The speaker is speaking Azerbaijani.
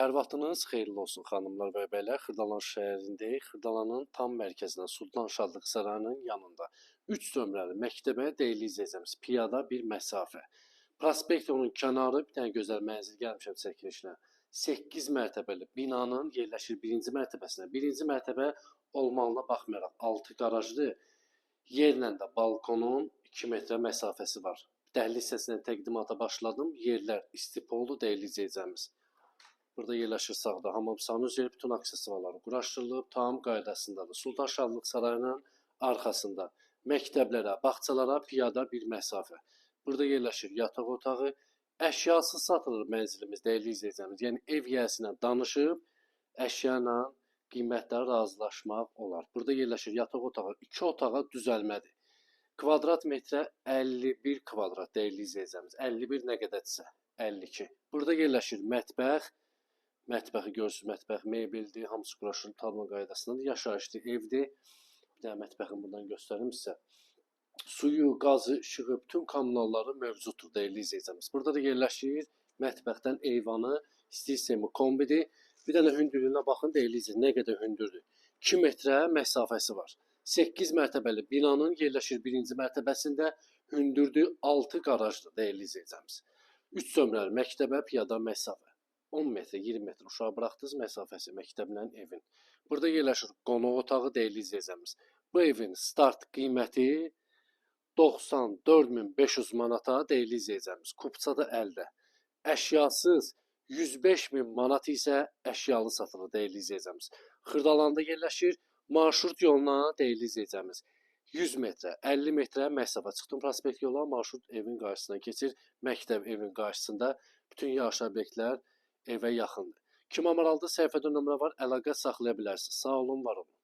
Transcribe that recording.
Hər vaxtınız xeyirli olsun xanımlar və bəylər. Xırdalan şəhərindəyik. Xırdalanın tam mərkəzində Sultan Şadlıq Sarayının yanında. 3 nömrəli məktəbə, dəyərli izləyicilərimiz, piyada bir məsafə. Prospekt yolunun kənarı bir dənə gözəl mənzil gəlmişəm çəkilişinə. 8 mərtəbəli binanın yerləşir birinci mərtəbəsində. Birinci mərtəbə olmağına baxmayaraq 6 qarajlı, yerlə də balkonun 2 metrə məsafəsi var. Dəhliz hissəsindən təqdimata başladım. Yerlər istipoldu, dəyərli izləyicilərimiz. Burada yerləşir sağda hamam sanuzel, bütün aksesuarları quraşdırılıb, tam qaydasındadır. Sultan Şadlıq Sarayının arxasında məktəblərə, bağçalara piyada bir məsafə. Burada yerləşir yataq otağı. Əşyasız satılır mənzilimiz, dəyərli izləyicilərimiz. Yəni ev yiyəsinə danışıb əşya ilə qiymətləri razılaşmaq olar. Burada yerləşir yataq otağı, 2 otağa düzəlmədir. Kvadrat metrə 51 kvadrat, dəyərli izləyicilərimiz. 51 nə qədərdirsə 52. Burada yerləşir mətbəx. Mətbəxi görürsünüz, mətbəx mebeldir, hamısı quraşdırılıb tabla qaydasındadır. Yaşayışlı evdir. Bir dənə mətbəxini buradan göstərim sizə. Suyu, qazı, işığı, bütün kommunalları mövcuddur, dəyərli izləyicilərimiz. Burada da yerləşir mətbəxdən eyvanı, sistemi kombidir. Bir dənə hündürlüyünə baxın, dəyərli izləyicilər, nə qədər hündürdür. 2 metrə məsafəsi var. 8 mərtəbəli binanın yerləşir birinci mərtəbəsində, hündürdür, 6 qarajdır, dəyərli izləyicilərimiz. 3 nömrəli məktəbə piyada məsafə. 10 metrə, 20 metrə uşağı buraxdınız məsafəsi məktəblə evin. Burada yerləşir qonaq otağı, dəyərli izləyicilərimiz. Bu evin start qiyməti 94.500 manata, dəyərli izləyicilərimiz. Kupça da əldə. Əşyasız 105.000 manat isə əşyalı satılır, dəyərli izləyicilərimiz. Xırdalanda yerləşir. Marşrut yoluna, dəyərli izləyicilərimiz, 100 metrə, 50 metrə məsafə. Çıxdım prospekt yola, marşrut evin qarşısına keçir. Məktəb evin qarşısında, bütün yaşayış obyektlər evə yaxındır. Kim maraqlıdır, səhifədə nömrə var, əlaqə saxlaya bilərsiniz. Sağ olun, var olun.